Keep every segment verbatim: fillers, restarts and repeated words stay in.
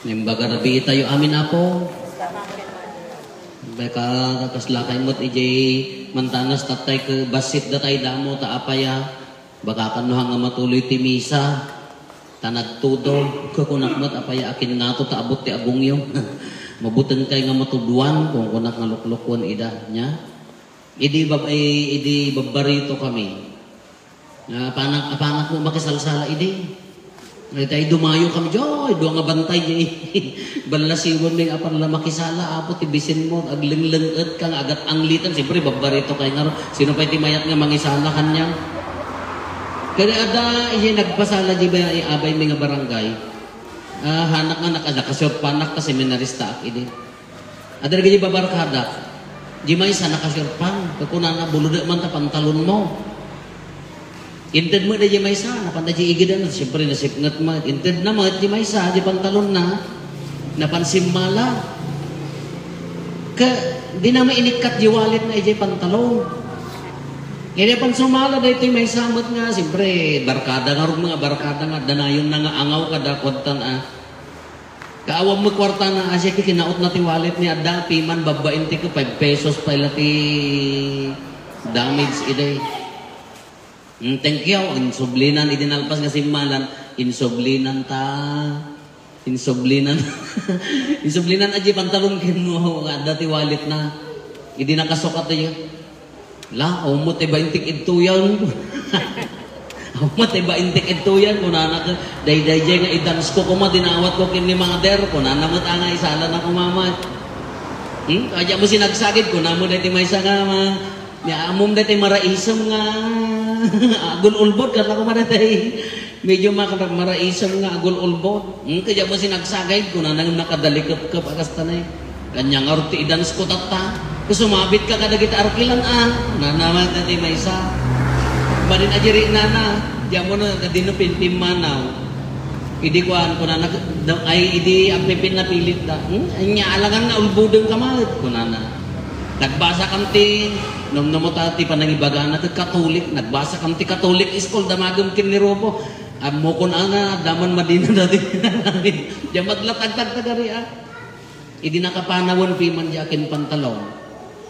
Imbaga rabii tayo amin, Apo. Baka kaslakay met ijay mantanas tattay ket bassit datay damo ta apaya. Baka kano nga matuloy ti misa. Ta nagtudo, kukunak met apaya akin ngato ta abot ti agongyo. Mabuteng kay nga matuduan, kukunak nga luklukon ida. Nya? Idi bab-, eh, idi babbarito kami. Ah, panak, panak mo makisalsala idi. Ay, tay dumayo kami, joy, dua nga bantay, eh. Ballasiwan mi nga apan la makisala, apo, ti bisin mo, aglenglenget ka nga agat anglitan, siyempre, babbarito kay nga, sino pay ti mayat nga mangisala kanya? Kaya ada, iya nagpasala, di ba, abay mi nga barangay? Ah, hanak nga naka-, nakasurpanak ta seminarista ak idi. Adda dagiti babarkada. Di maysa nakasurpan. Kunana, "Bulodek man ta pantalon mo." Inted met di maysa, napanda di igidan, siyempre nasipnget met. Inted na met di maysa, di pantalonna, napan simmala. Ka, di na mainikkat di wallet na ijay pantalon. Kaya pan sumala daytoy maysa met nga, siyempre, barkada nga rugma, barkada nga, danayon na nga angaw kada kuantan, ah. Kaawam mo kwarta na, asya ti kinaot na ti wallet ni adda, piman babbain ti five pesos pay la ti damage iday. Mm, thank you. Insublinan, idi nalpas nga simmalan, insublinan ta. Insublinan. Insublinan, aji pantalon ken mo, adda ti wallet na. Idi nakasukat tayo. La, umot ti baintik idtoyan. Umot ti baintik idtoyan, kunana ka, "Dayday jay nga i-dance ko kuma, dinawat ko ken ni mother," kunana met nga isala na kumamat. Hmm? Kaya mo sinagsagid, kunamo daytoy maysa nga ma-, ni amom daytoy maraisem nga agul-ulbod, kata kuma daytoy. Medyo mak-, maraisem nga agul-ulbod. Hmm, kaya mo sinagsagay, kunana nga nakadalikepkep a kasta na eh. Kanya nga rod ti i-dance ko tatta. Ket sumabit ka kadagiti arkilan, ah. Nanaman na ti maysa. Badin a diri nana. Diyan mo na, dino pinpimmanaw. Idi kuan, kunana, da-, ay, idi agpipin napilit da. Hmm? Anya, alangan na ulbudeng ka maet, kunana. Nagbasa kam ti, nung namuta ti panangibagana, ti Katolik, nagbasa kam ti Katolik school, damagem ken ni Robo. Ammo kun anga, daman madina dati. Diyan madlatagtag tagari, ah. Idi nakapanawan piman di akin pantalon.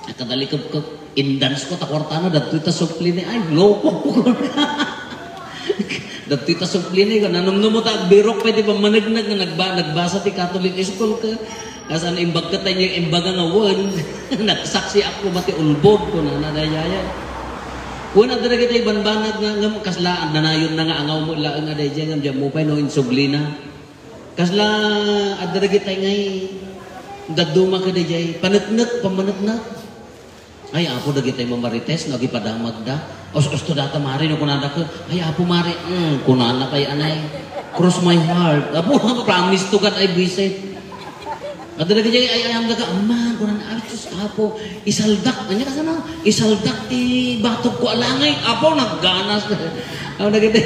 Akadalikepkep, indance ko ta kwartana, dadtoy ta supli ni, ay, loko ko. Dadtoy ta supli ni, nanumnumo ta, agbirok pa iti pammanegneg nga nagba-, nagbasa ti Catholic school ka. Asan imbag ka tayo, imbaga nga wen. Nagsaksi ako mati ulbod ko na, nadayaya. Wen, adda dagiti banbanag nga, ngem kasla, nanayon na nga angaw mo laeng a dayjay, ngem diyan mo pay no insublina. Kasla, adda dagiti ngay, dadduma ka dayjay, paneknek, pammaneknek. Ay, Apo, dagiti mamarites, no, agipadamagda. Us-usto data, Mari, no, kunada ka, ay, Apo, Mari, mm, kunana kay anay, cross my heart. Apo, promise to God, I visit. Adda dagiti ay, ay, ayam daga, "Aman," kunan, "Ay, sus, Apo, isaldak." Anya ka sana? "Isaldak ti batog ko a langit." Apo, nagganas. Apo, dagiti.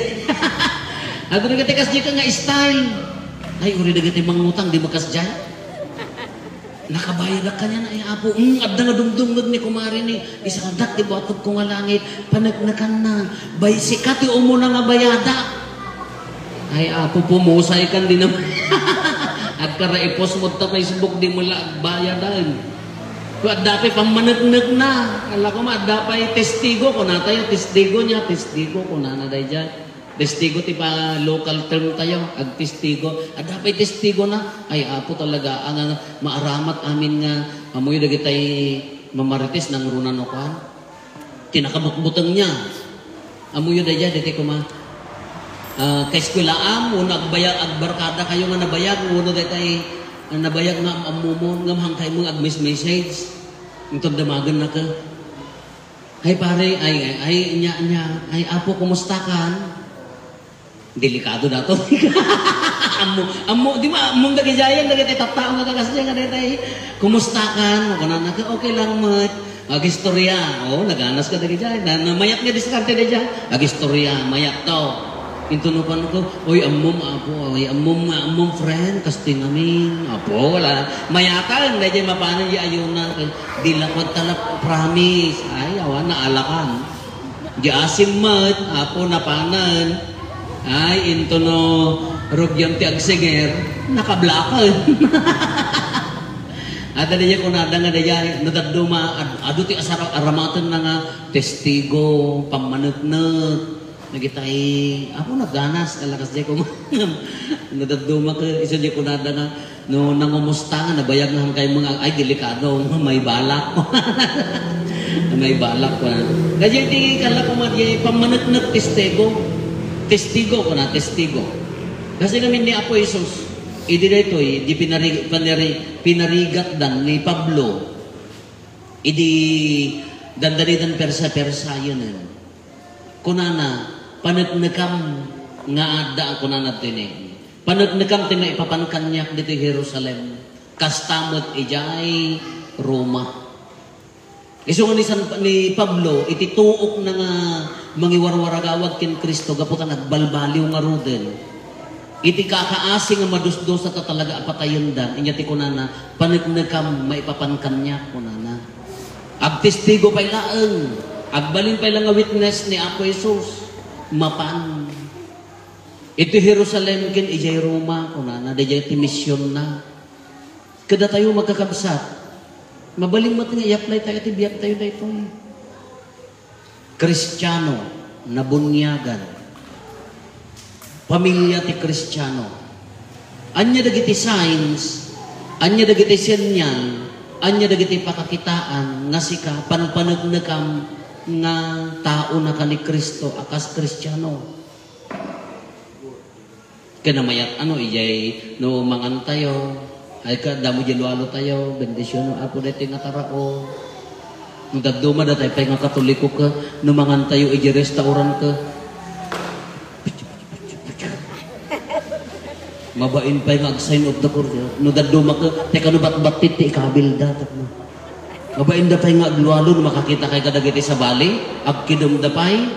Apo, dagiti kas di ka nga style. Ay, uri dagiti mangutang, di makas dyan. Nakabayadak ka niya na, ay, Apo. Mm, adda nga dumdumngeg ni kumari ni, "Isaldak ti batog ko nga langit." Paneknekan na. Bay, sika ti umuna nga bayadak. Ay, Apo, pumusay kan di naman. Agkaraipos mo ta Facebook, di mo la agbayadan. Kung adda pay pammaneknek na. Ala ko ma, adda pay testigo, kunatayo, testigo niya, testigo, kunana daydiay. Testigo ti pa local term tayo, agtestigo. Adda pay testigo na. Ay, Apo, talaga, ang, ang maaramat amin nga, amoy dagitay mamarites nang runan o kwan. Ti nakabutbuteng niya. Ammoyo daydiay, daytoy koma. Ah, kaeskwelaam, wenno agbayag, agbarkada kayo nga nabayag, wenno daytoy, ah, nabayag nga am-, ammomon, ngem hangkaymo nga agmes-message. Inton damagen naka. Ay, pare, ay, ay, ay, nya, nya, ay, Apo, kumusta kan? Delikado dato. Ammo, ammo, di ba, ammom dagiti ayan, dagiti tattao nga kakas diay nga daytoy. Kumusta kan? Kunana ka, "Okay lang, met." Agistorya. Oh, naganas ka dagiti ayan. Na, na, mayat nga diskarte daydiay. Agistorya, mayat to. Intunukan ko, "Oy, ammom, apo, oy, ammom, ammom, friend, kasting amin." Apo, wala. Mayatan, daydiay mapanan di ayuna. Di lakwat talak, promise. Ay, awan, naalakan. Di asim met, Apo, napanan. Ay, into no, Rugiam ti agsinger, nakablaken. Adda diay kunada nga diay, no dadduma, ad-, adu ti asara-, aramatenna nga testigo, pammaneknek. Nagitay, "Apo, nagganas," kalakas diay kuma-, no dadduma ket isu diay kunada nga, no nangumusta nga nabayag nga hankay mga, ay, delikado, may balak. May balak pa. Kaya ti kala ko nga diay pammaneknek, testigo. Testigo ko na, testigo. Kasi kami ni Apo Jesus, idi daytoy, di pinari-, pinari-, pinarigatdan ni Pablo, idi dandanitan Persa-Persayanen. Kunana, "Paneknekam nga adda," kunana ditoy ni, "Paneknekam ti maipapan kaniak ditoy Jerusalem, kasta met idiay Roma." Isu nga ni San, ni Pablo, iti tuokna nga mangiwarwaragawag ken Cristo gapu ta nagbalbaliw ngaruden. Iti kakaasi nga madusdosa ta talaga a patayenda, inya ti kunana, "Paneknekam maipapan kaniak," kunana. Agtestigo pay laeng, agbalin pay la nga witness ni Apo Jesus. Mapan. Iti Jerusalem ken idiay Roma, kunana, daydiay ti misionna. Kadatayo, makakabsat, mabalin met nga i-apply tayo ti biag tayo daytoy. Kristiano, nabuniagan. Pamilia ti Kristiano. Ania dagiti signs, ania dagiti senyal, ania dagiti pakakitaan nga sika panpaneknekam nga taonaka ni Cristo a kas Kristiano? Ken namayat, ano, ijay no mangantayo, ay, ka, damo di lualo tayo, bendisyon, Apo, daytoy nga tarao. No dadduma, datay pay nga Katoliko ka, no mangantayo ijay restaurant ka, mabain pay nga ag-sign of the cross. No dadduma ka, teka, no batbattit ti ikabilda, tapno. Mabain da pay nga aglualo, no makakita kay kadagiti sabali, agkidem da pay.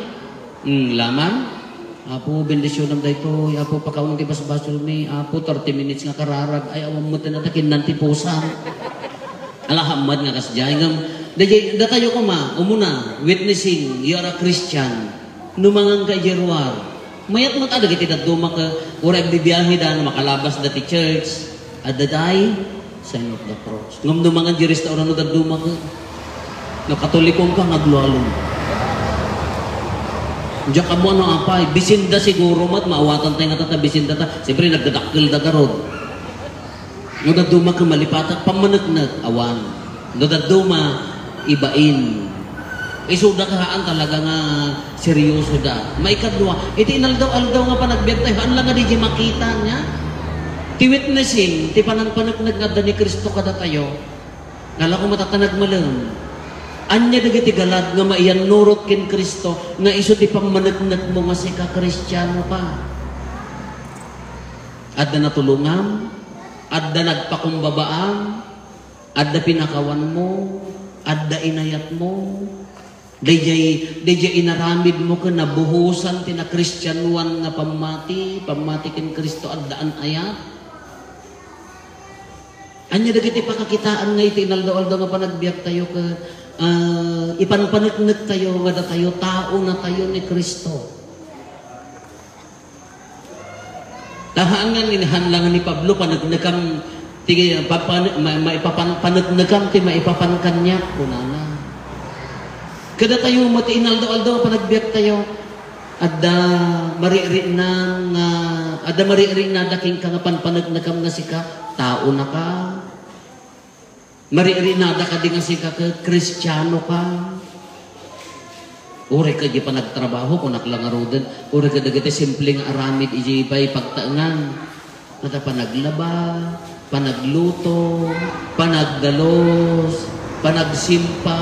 Hmm, laman. Apo, bendisyonam daytoy. Apo, pakawan ti basbasolmi. Apo, thirty minutes nga kararag. Ay, awan met na ta kinnan ti pusam. Alahammad nga kasdiay. Ngem, daydiay, datayo koma, umuna, witnessing, you are a Christian. No manganka idiay ruar. Mayat met a dagiti dadduma ket, uray agbibiahe da, no makalabas da ti church. Adda day, sign of the cross. Ngem no mangan di restaurant no dadduma ka, no Katolikon ka, nga aglualom. Diak ammo no apay, bisinda siguro met, maawatan tayo nga tata, bisinda ta. Siyempre, nagdadakkel da garod. No dadduma ka, malipatan, pammaneknek, awan. No dadduma, ibain. Isuda ka haan talaga nga seryoso da. Maikadua, iti inaldaw-aldaw nga panagbiag tayo, haan lang nga di makita niya. Ti witnessing, ti panangpaneknek nga adda ni Cristo kadatayo, nga la ko matatanag malem. Anya dagiti galad nga maiyannurot ken Cristo nga isu ti pammaneknekmo nga sika Kristiano ka? Adda natulongam? Adda nagpakumbabaam? Adda pinakawanmo, adda inayatmo. Daydiay, daydiay inaramidmo ken nabuhosan ti nakristianoan nga pammati, pammati ken Cristo, addaan ayat. Ania dagiti pakakitaan nga iti inaldaw-aldaw nga panagbiag tayo ket, ah, ipanpaneknek tayo nga datayo, tao na tayo ni Cristo. Ta haan nga ni, haan lang ni Pablo, "Paneknekam ti, pa-, pan-, ma-, maipapan-, paneknekam ti maipapan kaniak," kunana. Kadatayo met ti inaldaw-aldaw a panagbiag tayo, adda maririnan nga, adda maririnan da kenka nga panpaneknekam nga sika, tao na ka. Maririinada kadi nga sika ket Kristiano ka? Uray ket di panagtrabaho, kunak la ngaruden, uray ket dagiti simple nga aramid idiay bay pagtaengan. Adda panaglaba, panagluto, panagdalos, panagsimpa,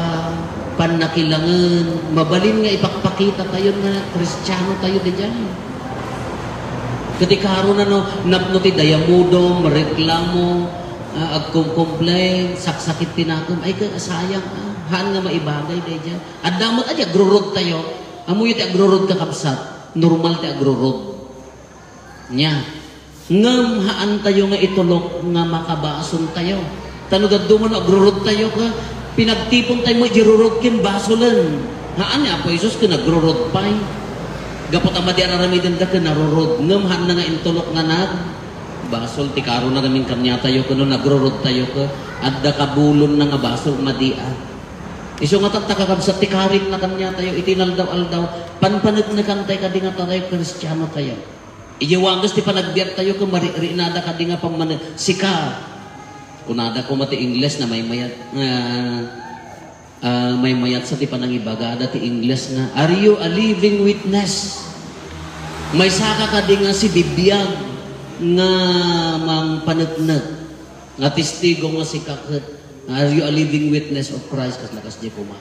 pannakilangen, mabalin nga ipakpakita tayo nga Kristiano tayo diay. Ket ikaro na no, napno ti dayamudom, reklamo, ah, agkom-complain, saksakit ti nakem. Ay, ka-, sayang, ah. Haan nga maibagay daydiay. Adda met a di agrurod tayo. Ammoyo ti agrurod, kakabsat. Normal ti agrurod. Nia. Ngem haan tayo nga itulok nga makabasol tayo. Ta no dadduma no agrurod tayo ket pinagtipon tayo met idiay rurod ken basolen. Haan ni Apo Jesus ket nagrurod pay. Gapu ta madi a aramidenda ket narurod, ngem haanna nga intulok nga nag-, basol ti karona ngamin kaniatayo ket no nagrurod tayo ket adda kabulonna nga basol madi a. Isu nga tatta, kakabsat, ti karitna kaniatayo iti inaldaw-aldaw, panpaneknekan tayo kadi nga tayo Kristiano tayo. Idiay wagas ti panagbiag tayo ket mariknada kadi nga pammanek-, sika. Kunada koma ti Ingles na maymayat, ah, Ah, maymayatsa ti panangibagada ti Ingles nga, "Are you a living witness?" Maysaka kadi nga sibibiag nga mangpaneknek, nga testigo nga sika ket, "Are you a living witness of Christ?" Kasla kasdi koma.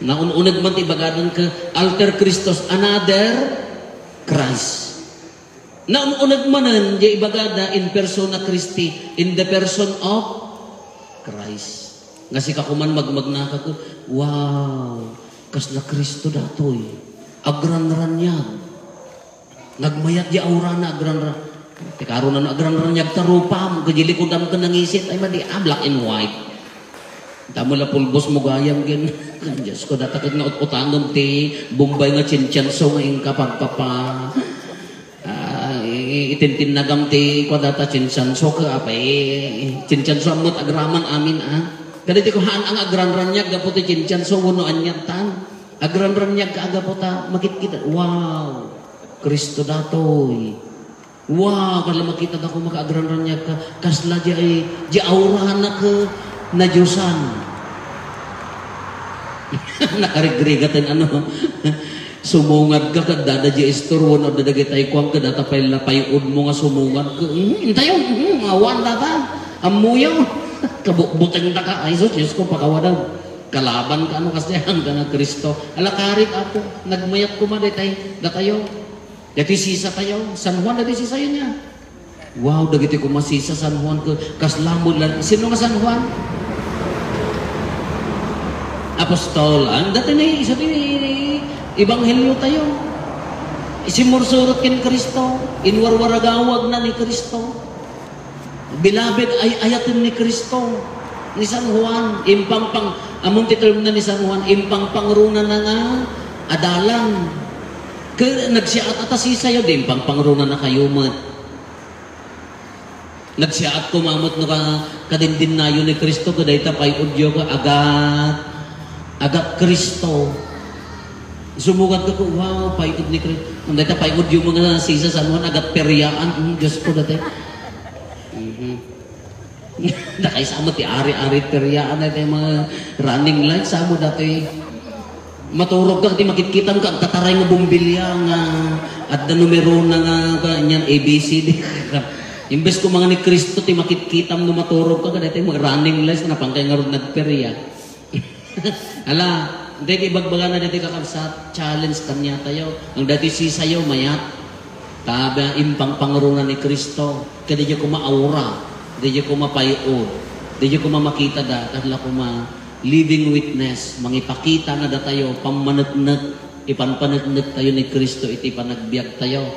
Naun-uneg man ti ibagadan ket, "Alter Christus, another Christ." Naun-uneg manen, diay ibagada, "In persona Christi," in the person of Christ. Nga sika koman magmagnaka ket, "Wow, kasla Cristo datoy. Agranraniag. Nagmayat diay aurana, agranra-," Ti karona no agranraniag ta rupam, ket diay likudam ket nangisit, ay madi, ah, black and white. Damo la pulbos mo gayam ken. Diyos ko, data ket nga ut-utangem ti Bombay nga chinchonso nga inka pagpapa. Ah, i-, itintinnagam ti kuadata chinchonso ket apay, chinchonso met agraman amin, ah. Kadaytoy ko, haan nga agranraniag gapu ti chinchonso wenno aniat tan. Agranraniag ka a gapu ta makitkita. Wow! Cristo datoy. Wow! Kasla makita da koma nga agranraniag ka. Kasla diay, diay aurana ket nadiosan. Nakarigrigat nga ano. Sumungad ka ket adda diay istorbo wenno adda dagiti kuan ket data pay la pay-od mo nga sumungad ka. Hmm, intayo, hmm, awan data. Ammoyo. Kabutbuteng ta ka. Ay, sus, Diyos ko, pakawadan. Kalaban ka, ano, kasi hanggang nga Kristo. Ala, karit, Apo, nagmayat koma daytay, datayo. Daytoy sisa tayo. San Juan, daytoy sisayo niya. Wow, dagiti koma sisa San Juan, ke-, kasla mo la-, sino nga San Juan? Apostol. Ang dati ni, isa ti ebanghelyo tayo. Simursurot ken Kristo, inwarwaragawagna ni Kristo. Beloved, ay-ayaten ni Kristo. Ni San Juan, impangpang-, ammom ti term na ni San Juan, impangpangruna na nga adalan. Ke-, nagsiaat a ta sisayo, di impangpangruna na kayo met. Nagsiaat koma met no ka-, kadindinnayo ni Kristo, ket dayta pay-odyo ket agat, agat Kristo. Sumungad ka ko, wow, pay-od ni Kristo. Dayta pay-odyo nga sisa San Juan, agat periaan. Mm, Diyos ko, dati. Mhm. Nakaisamu ti ari-ari periaan, dayta mga running light, samo dati. Maturog ka, ti makitkitam ka, agtataray nga bumbilya nga adda numero na nga, ka-, niyan, A B C D. Imbes ko mga ni Kristo, ti makitkitam no maturog ka, kadayta mga running lights, napan kay ngarud nagperia. Ala, dayta ibagbaga na dayta kakabsat, challenge kaniatayo. Ang dayta sisayo, mayat. Tabi, impangpangruna ni Kristo. Kadi koma aura, kadi koma pay-od, kadi koma makita da, kasla koma living witness, mangipakita nga datayo, pammaneknek, ipanpaneknek tayo ni Kristo iti panagbiag tayo,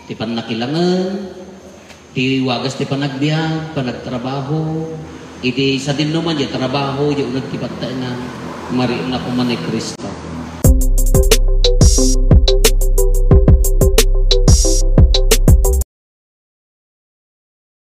ti pannakilangen, ti wagas ti panagbiag, panagtrabaho, iti sadinoman, diay trabaho, diay uneg ti pagtaengan, marikna koma ni Kristo.